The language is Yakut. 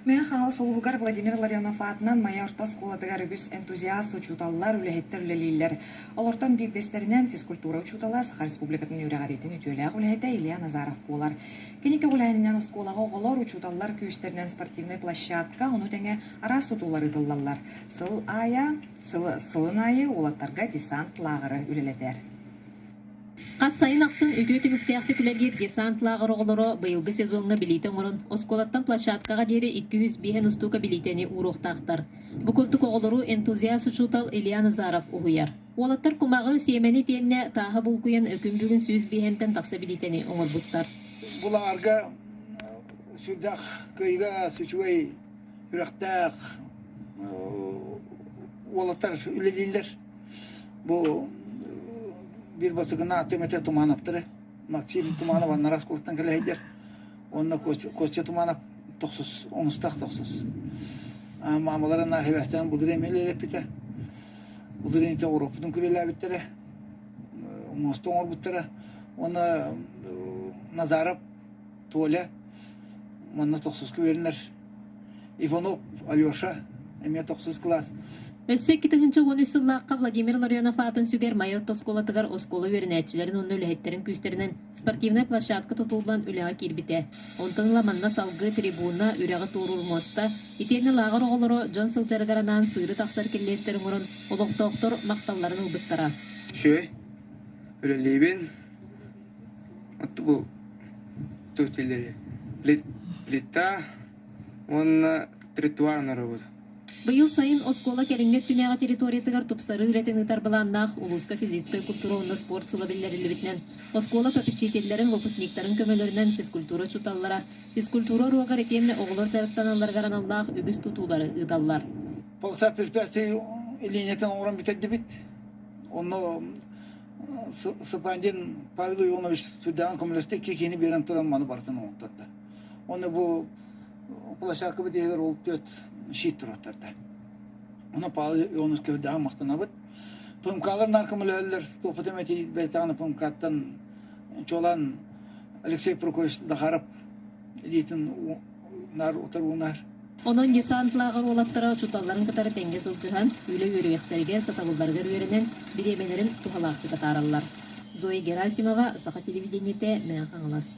Мэҥэ Хаҥалас улууһугар Владимир Ларионов аатынан Майа орто оскуолатыгар үгүс энтузиаст учууталлар, үлэһиттэр үлэлииллэр. Олортон биирдэстэринэн физкультура учуутала, Саха Республикатын үөрэҕириитин үтүөлээх үлэһитэ Илья Назаров буолар. Кини көҕүлээһининэн оскуолаҕа оҕолор, учууталлар күүстэринэн спортивнай площадка, ону тэҥэ араас тутуулар ыытыллаллар. Сыл аайы, сылын аайы уолаттарга десант лааҕыры үлэлэтэр. Хас сайын ахсын үтүө түмүктээхтик үлэлиир десант лааҕыр оҕолоро быйылгы сезоҥҥа билиитэ оҥорон, оскуолаттан площадкаҕа диэри 205 устуука билиитэни ууруохтаахтар. Бу курдук оҕолору энтузиаст учуутал Илья Назаров уһуйар. Уолаттар кумаҕы, сиэмэни итиэннэ тааһы булкуйан күн бүгүн 105-тэн тахса билиитэни оҥорбуттар. Бу лааҕырга сүрдээх кыайыгас, үчүгэй үрэхтээх уолаттар үлэлииллэр. Бу биир бастакына ааттыам этэ Тумановтары. Максим Туманов аннара оскуолаттан кэлэ сылдьар. Уонна Костя Туманов тохсус, онустаах тохсус. Маамалара наар хибээстээн былырыын эмиэ үлэлэппитэ. Былырыын ити оҕуруоппутун күрүөлээбиттэрэ, муоста оҥорбуттара. Уонна Назаров Толя манна тохсуска үөрэнэр. Иванов Алеша эмиэ тохсус кылаас. Өссө 2013 сыллаахха Владимир Ларионов аатын сүгэр Майа орто оскуолатыгар оскуола үөрэнээччилэрин уонна үлэһиттэрин күүстэринэн спортивнай площадка тутуллан үлэҕэ киирбитэ. Онтон ыла манна салгыы трибуна, үрэҕи туоруур муоста, итиэннэ лааҕыр оҕолоро дьон сылдьарыгар анаан сыыры тахсар киллиэстэри оҥорон олохтоохтор махталларын ылбыттара. Үчүгэй, үлэлиибин. Оттугу тутилери плита уонна тротуар оҥоробут. Быйыл сайын оскуола кэлиҥҥи өттүнээҕи территориятыгар тупсарыы үлэтин ыытар былааннаах улууска физическэй культура уонна спорт сыла биллэриллибитинэн, оскуола попечителлэрин, выпускниктарын көмөлөрүнэн физкультура учууталлара физкультура уруогар итиэннэ оҕолор дьарыктаналларыгар аналлаах үгүс тутуулары ыыталлар. Полоса препятствий линиятын оҥорон бүтэрдибит. Онно Сыпандин Павел Ионович сүрдээҕин көмөлөстө, икки киһини биэрэн туран маны барытын оҥоттордо. Уонна бу площадкабыт иһигэр ол түөрт щит туруоттарда. Ону Павел Ионович сүрдээҕин махтанабыт. ПМК-лар наар көмөлөһөллөр, туохпут эмэ тиийбэтэҕинэ ПМК-ттан чуолаан Алексей Прокопьевич Захаров илиитин наар утары уунар. Онон десант лааҕыр уолаттара учууталларын кытары тэҥҥэ сылдьыһан, үлэ үөрүйэхтэригэр, сатабылларыгар үөрэнэн, бириэмэлэрин туһалаахтык атаараллар. Зоя Герасимова, Саха телевидениетэ, Мэҥэ Хаҥалас.